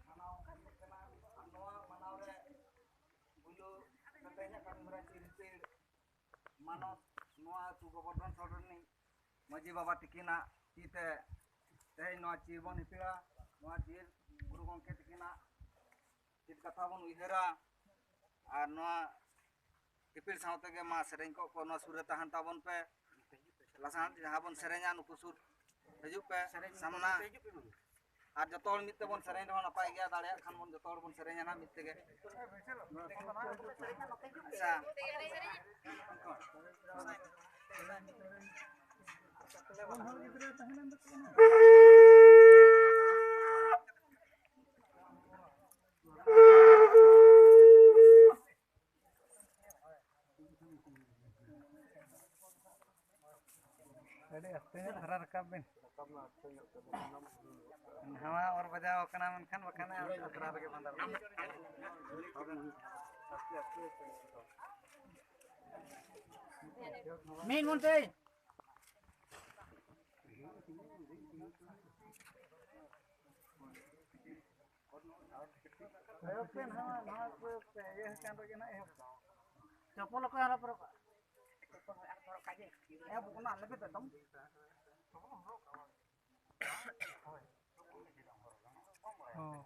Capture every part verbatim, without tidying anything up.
ᱢᱟᱱᱟᱣ ᱦᱩᱭᱩᱜ ᱠᱟᱱᱟ᱾ ᱟᱨ ᱱᱚᱣᱟ ᱢᱟᱱᱟᱣ ᱨᱮ ᱯᱩᱭᱞᱩ ᱛᱮᱦᱮᱧᱟᱜ ᱠᱟᱹᱢᱤ ᱦᱚᱨᱟ ᱪᱤᱨ ᱦᱤᱯᱤᱲ ᱢᱟᱱᱚᱛ ᱱᱚᱣᱟ ᱟᱹᱛᱩ ᱜᱚᱵᱚᱨᱫᱷᱚᱱ ᱥᱚᱲ ᱨᱤᱱᱤᱡ ᱢᱟᱹᱡᱷᱤ ᱵᱟᱵᱟ ᱛᱤᱠᱤᱱᱟᱜ ᱛᱤ ᱛᱮ ᱛᱮᱦᱮᱧ ᱱᱚᱣᱟ ᱪᱤᱨ ᱵᱚᱱ ᱦᱤᱯᱤᱲᱟ᱾ ᱱᱚᱣᱟ ᱪᱤᱨ ᱜᱩᱨᱩ ᱜᱚᱢᱠᱮ ᱛᱤᱠᱤᱱᱟᱜ ᱪᱮᱫ ᱠᱟᱛᱷᱟ ᱵᱚᱱ ᱩᱭᱦᱟᱹᱨᱟ ᱟᱨ ᱱᱚᱣᱟ ᱦᱤᱯᱤᱲ ᱥᱟᱶ ᱛᱮᱜᱮ ᱢᱟ ᱥᱮᱨᱮᱧ ᱠᱚ ᱠᱚ ᱱᱚᱣᱟ ᱥᱩᱨ ᱨᱮ ᱛᱟᱦᱮᱱ ᱛᱟᱵᱚᱱ ᱯᱮ᱾ ᱞᱟᱥᱟᱱ ᱡᱟᱦᱟᱸ ᱵᱚᱱ ᱥᱮᱨᱮᱧᱟ ᱱᱩᱠᱩ ᱥᱩᱨ ᱦᱤᱡᱩᱜ ᱯᱮ ᱥᱟᱢᱱᱟ᱾ ᱟᱨ ᱡᱚᱛᱚ ᱦᱚᱲ ᱢᱤᱫ ᱛᱮᱵᱚᱱ ᱥᱮᱨᱮᱧ ᱨᱮᱦᱚᱸ ᱱᱟᱯᱟᱭ ᱜᱮᱭᱟ, ᱫᱟᱲᱮᱭᱟᱜ ᱠᱷᱟᱱ ᱵᱚᱱ ᱡᱚᱛᱚ ᱦᱚᱲ ᱵᱚᱱ ᱥᱮᱨᱮᱧᱟ ᱱᱟᱜ ᱢᱤᱫ ᱛᱮᱜᱮ᱾ ᱟᱪᱪᱷᱟ᱾ ᱟᱹᱰᱤ ᱟᱥᱛᱮ ᱧᱚᱜ ᱫᱷᱟᱨᱟ ᱨᱟᱠᱟᱵ ᱵᱤᱱ᱾ ᱱᱟᱣᱟ ᱚᱨ ᱵᱟᱡᱟᱣ ᱠᱟᱱᱟ, ᱢᱮᱱᱠᱷᱟᱱ ᱵᱟᱠᱷᱟᱱ ᱟᱛᱨᱟ ᱨᱮᱜᱮ ᱵᱟᱸᱫᱟ᱾ ᱢᱤᱫ ᱢᱚᱱᱛᱮ᱾ ᱮᱦᱚᱵ ᱯᱮ, ᱱᱟᱣᱟ, ᱱᱟᱣᱟ ᱠᱚᱭᱚᱜ ᱯᱮ, ᱤᱭᱟᱹ ᱠᱟᱱ ᱨᱮᱜᱮ ᱱᱟᱜ ᱮᱦᱚᱵ᱾ ᱪᱚᱯᱚᱞ ᱚᱠᱚᱭ ᱦᱚᱨᱚᱜ ᱯᱚᱨᱚᱜ ᱠᱟᱜ? ᱮᱦᱚᱵ ᱠᱟᱱᱟ, ᱟᱞᱮ ᱜᱮ ᱛᱮᱫᱚᱢ᱾ ᱦᱚᱸ᱾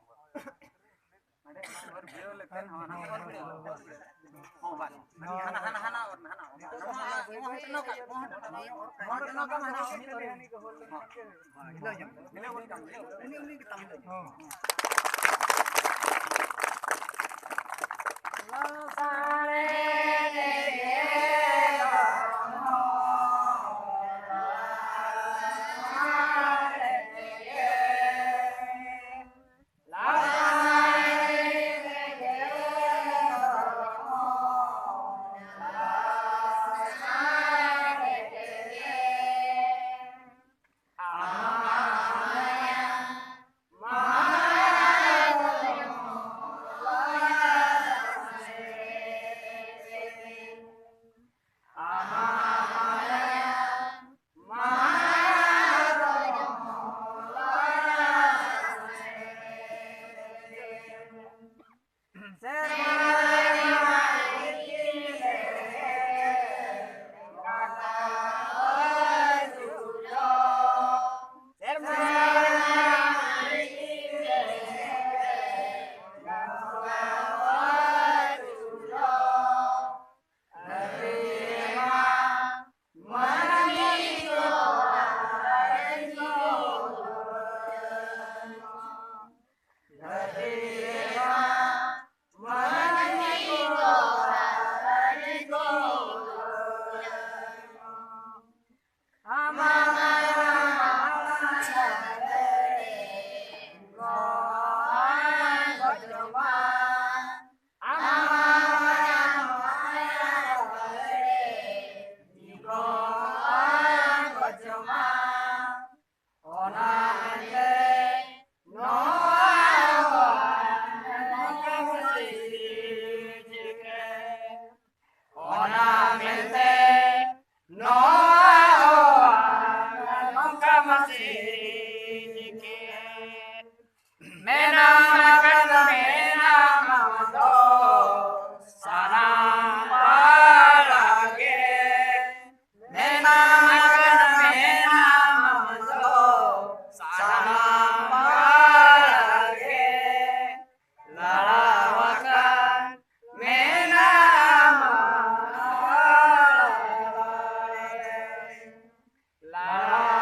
ᱚᱱᱟ ᱢᱮᱱᱛᱮ ᱱᱚᱣᱟ ᱱᱚᱝᱠᱟ ᱢᱟᱹᱥᱤ ᱪᱤᱠᱟᱹ᱾ ᱚᱱᱟ ᱢᱮᱱᱛᱮ ᱱᱚᱣᱟ ᱱᱚᱝᱠᱟ ᱢᱟᱹᱥᱤ ᱪᱤᱠᱟᱹ᱾ ᱢᱮᱱᱟᱢ ᱟᱠᱟᱱ ᱢᱮᱱᱟᱢ ᱫᱚ ᱥᱟᱱᱟᱢ ᱯᱟᱲᱟ ᱜᱮ᱾ ᱢᱮᱱᱟᱢ ᱟᱠᱟᱱ ᱢᱮᱱᱟᱢ ᱫᱚ ᱥᱟᱱᱟᱢ ᱯᱟᱲᱟ ᱜᱮ᱾ ᱞᱟᱲᱟᱣ ᱟᱠᱟᱱ ᱢᱮᱱᱟᱢ ᱞᱟᱲᱟᱣ